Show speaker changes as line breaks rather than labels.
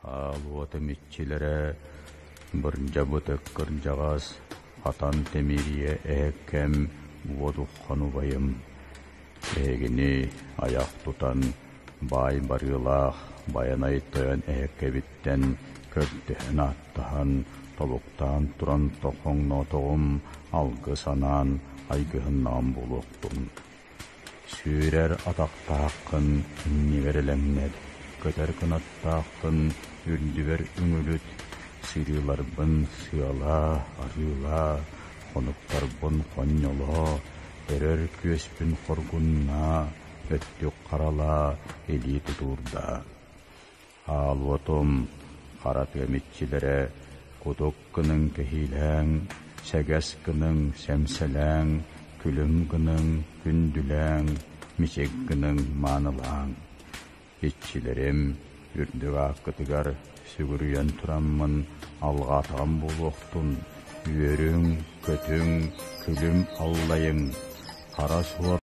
Аал уотум иччилэрэ Бырдьабытык кырдьаҕас, Хатан Тэмиэрийэ эһэккэм Уодуххан убайым, эһигини айах тутан баай барыылаах Байанай тойон эһэккэбиттэн көрдөһөн-ааттаһан, тобуктаан туран тохоҥноотоҕум алгыс анаан айгыһыннаҕым буолуохтун. Сүүрэр атахтааххын иннигэр элэҥнэт, көтөр кынаттааххын үрдүбэр үҥүлүт, сырыыларбын сыалаа, арыылаа, хонуктарбын хонньолоо, өрөр күөспүн хоргуннаа, өттүк харалаа, илии тутуурдаа. Аал уотум, хара тыам иччилэрэ, кутук гыныҥ кэһиилээҥ, сэгэс гыныҥ сэмсэлээҥ, күлүм гыныҥ күндүлээҥ, мичик гыныҥ маанылааҥ. Иччилэрим, үрдүк ааккытыгар сүгүрүйэн тураммын алҕаатаҕым буолуохтун, үөрүҥ, көтүҥ, күлүм аллайыҥ, хара суор.